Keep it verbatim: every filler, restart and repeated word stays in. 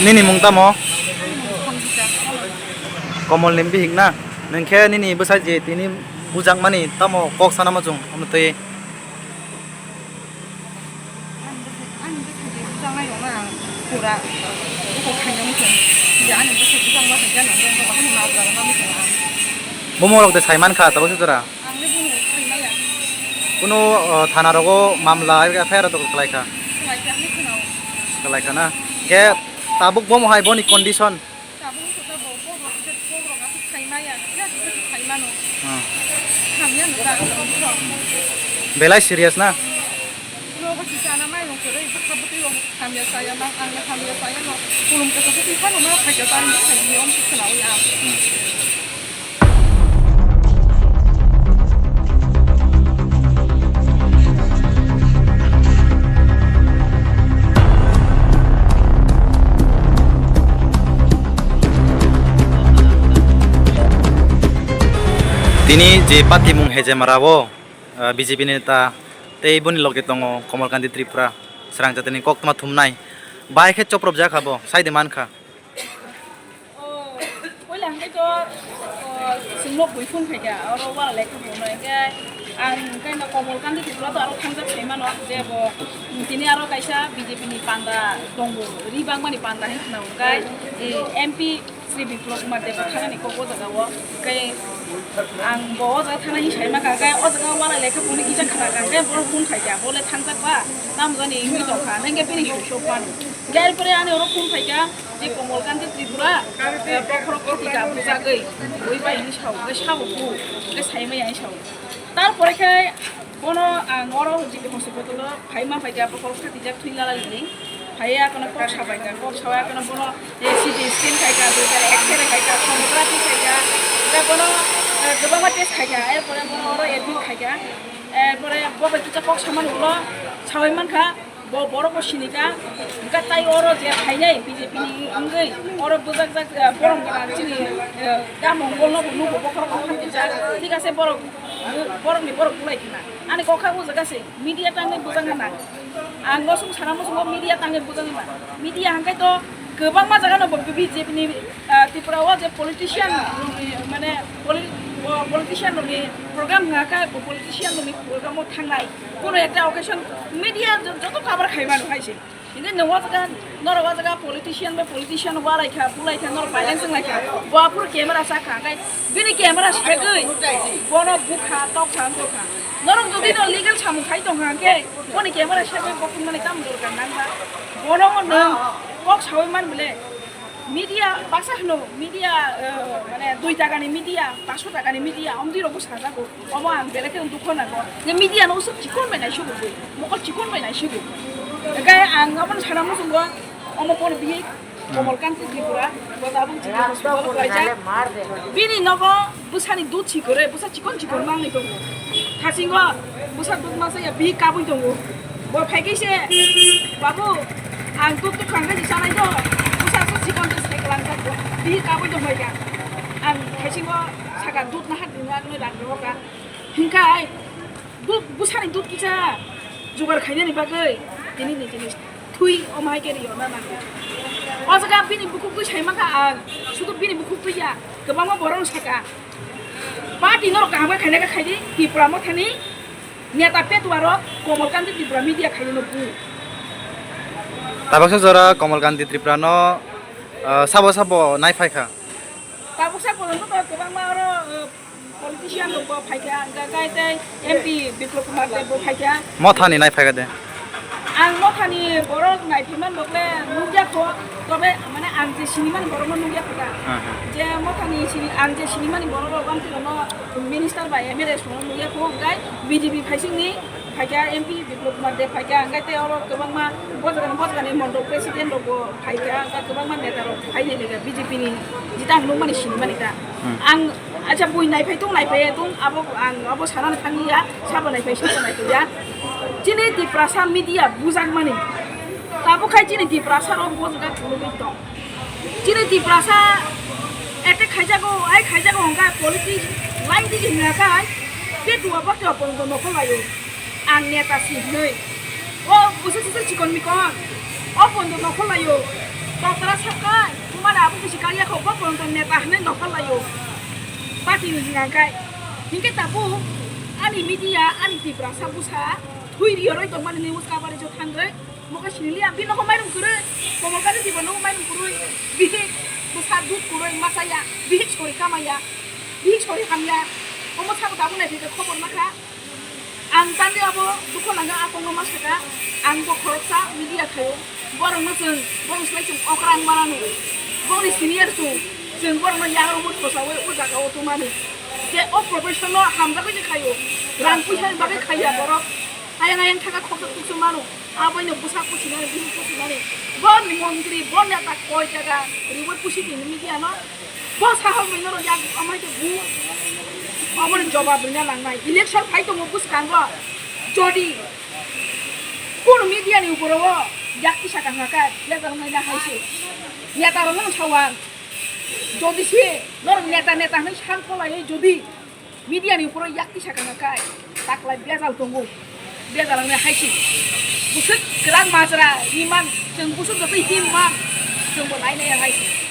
Nini mung tamo? Komol ni bihik na? Nung khe nini bwsai je tini bujakmani tamo kok sana muchung? Omo twi. Ani bwsai je bujaknai rokno ang pura bukhuk khaina muchung. Je ani bwsai bujakma khaikhe ano tei nogo haino ma bwrang ma muchung ang. Bomo rok de sai mankha tabuk se jora? Ang le bono sai maya. Kuno, o, thana rogo mamla F I R rok kwlai kha? Kwlai kha, ang le khwnao. Kwlai kha na? Khe tabuk bomo hai boni condition? Tabuk wngkha bo, bohrok, bohrok aswk sai maya, ya, aswk sai mano. Hmm. Hamya no da, ang tong tong. Belai serious na? Nogo si chana mai rong kwrwi, bwkha bwtwi rong hamya saya, mang ang hamya saya no. Kulum kasa bwtwi phano ma phaikha, tang bwkha ni yom si khwnawi ang. Hmm. Tini je patimung Hejemara o, ah, B J P ni neta tei boni loge tongo Komal Kanti Tripura, srang jatini koktwma thumnai. Bahai khe chopropjak abo, sai de mankha. O, puila hwnkhe to, o, chwng nok bui phone khaikha, oro wala lekha phone hwnkhe ang hwnkhe no Komal Kanti Tripura to aro thangjak sai mano, je bo, mm, tini aro kaisa B J P ni panda tongo, ri bangmani panda hinwi khwna hwnkhe, eh, M P Sri Biplab Kumar Deb bo thangnani kok o jaga o, hwnkhe ang bo o jaga thangna hinwi sai mankha, hwnkhe o jaga wala lekha phone kisa khna kha, hwnkhe bo phone khaikha, bo le thangjak ba, tamo jani hinwi tongkha, hwnkhe bini switch off mano. Hwnkhe er pore ani oro phone khaikha, je Komal Kanti Tripura, eh, bokhorok khati ka bujagwi, bui bai hinwi sao, hwnkhe sabo bu, hwnkhe sai maya hinwi sao. Tarpore khe bono ang oro G K hospital o phai ma phaikha, bokhorok khatijak thwi lalai ni. Phaiya kono kok sa phaikha, kok sawa kono bono, eh, C T scan khaikha, duibar X-ray khaikha, sonography khaikha, hwnkhe bono, eh, kwbangma test khaikha, er pore bono oro admit khaikha. Er pore bo bai kisa kok samani ulo sawi mankha. Bo borok bo sini kha, hwnkhe tai oro je phainai B J P ni wngwi oro bwjakjak, eh, borom gwnang chini, eh, gam mongol no bo nugo bokhorok bo hamtijak, thik ase borok, borok ni borok bulai khna. Ani kok kha o jaga se media tangwi bwjakna nang. Ang nosung sana muchungo media tangwi bwjakna nang. Media hwnkhe to kwbangma jaga no bo B J P ni, eh, Tripura o je politician rokni, mane poli-, o politician rokni program wngkha, bo politician rokni program o thangnai. Kono ekta occasion media jo-, joto cover khai mano hai se. Hingke nwng o jaga, norok o jaga politician bai politician walai kha, bulai kha, norok violence wng lai kha. Bo aphuru camera chak kha, hingke bini camera segwi bono bukha, tokha, wng tokha. Norok jodi no legal samung khai tongkha, hingke boni camera segwi bo phunukmani tamo dorkar nang ba? Bono nwng kok saui man bole. Media baksa hwno, media, eh, mane dui taka ni media, paso taka ni media, omdi rokbo sajago. Omo ang belai kheno dukho nango. Je media no usuk chikon bai naisugo bui, mokol chikon bai naisugo. Hingke ang abono sana muchungo, omo pono bihik, Komal Kanti Tripura, bo tabuk chini hospital o khlaijak. Bini nogo bwsani dud si kwrwi, bwsa chikon chikon manwi tongo. Thasingo bwsa dud masa ya bihik kabui tongo. Bo phaikhe se, "Babu, ang tuk tuk kangkhe se chanai do." Bwsa aswk chikon se se kwlangjak bo. Bihik kabui tongbai kha. Ang thaisingo saka dud nahar dino agno rang rohorkha. Hinkhe ai dud, bwsani dud kisa jugar khainani bagwi tini ni jinis thwi omo hai khe rio na nango. O jaga bini bukhuk twi sai mankha ang, sudu bini bukhuk twi ya, kwbangma borok saka. Party norok kaham khe khaina khe khaidi, Tipra Mothani neta petuarok Komal Kanti Tripura media khainino bu. Tabuksa jora Komal Kanti Tripura no, ah, sabo sabo nai phai kha. Tabuksa pojonto to kwbangma oro, ah, politician rok bo phai kha, hingkha khe tei M P Biplab Kumar Deb bo phai kha. Mothani nai phai kha de. Ang Mothani borok nai phai man bokle nukya kho, tobe mane ang je sinimani borokno nukya kho da. Aha. Je Mothani sini, ang je sinimani borok rok bang tino no minister bai M L A songno nukya kho, hingkha B J P phaisingni phaikha, M P Biplab Kumar Deb phaikha, hingkha tei oro kwbangma bojagani, bojagani mondol president rok bo phaikha, hingkha kwbangma neta rok phainai lekha B J P ni jeta ang nukmani sinimani ta. Hmm. Ang acha bui naiphai tung, naiphai tung, abo ang abo sanani thangya, sabo naiphai, sabo naiphai ya. Chini Tiprasa media bujakmani. Tabuk khai chini Tiprasa rok bojak khulugwi tong. Chini Tiprasa attack khaijago, ai khaijago hwnkha politics line digi hwnkha khai, petua bakti opondo nokol laio. Ang neta si hwnwi. O busa susa chikon mikon. O pondo nokol laio. Tokra sakai, tumani abo bisi kaliya kho, bo kono neta hinwi nokol laio. Party ni hinga kai. Hinke tabu ani media, ani Tiprasa busa, thui riyoroi tongmani news coverage o thangwi. Moka sinili ang bini nogo mairum kwrwi, Komol Kali Tiprasa nogo mairum kwrwi, bihik bwsa dud kwrwi machaya, bihik sori kamaya, bihik sori hamya, omo sabo tabuk naithai khobor makha. Ang tangwi abo dukho nangkha, a kongno ma sakha, ang bo khoroksa media khaio, borokno chwng, borok slai chwng okrang manani, boni senior chwng, chwng borokno yagrwngwi khosaui o jagao tongmani. Je o profession no hamjagwi se khaio, rang puisa ni bagwi khaiya borok, ayang ayang thaka khoksa tuksa mano. Aboino bwsa pusinani, bihik pusinani. Boni montri, boni neta koi jaga riwi pusi tini media no. Bo sahok bai norok yak amai te bu. Aboni jobab rina nangnai. Election phai tongo bwskango. Jodi kunu media ni uporo o yak kisa kangkha kha, bejal wngnai na hai se. Neta rok no sawan. Jodi se norok neta neta hinwi san kholai jodi media ni uporo yak kisa kangkha kai, taklai bejal tongo, bejal wngnai hai se. Bwswk kwrak majra riman, chwng bwswk joto himman, chwngbo nai nai hai se.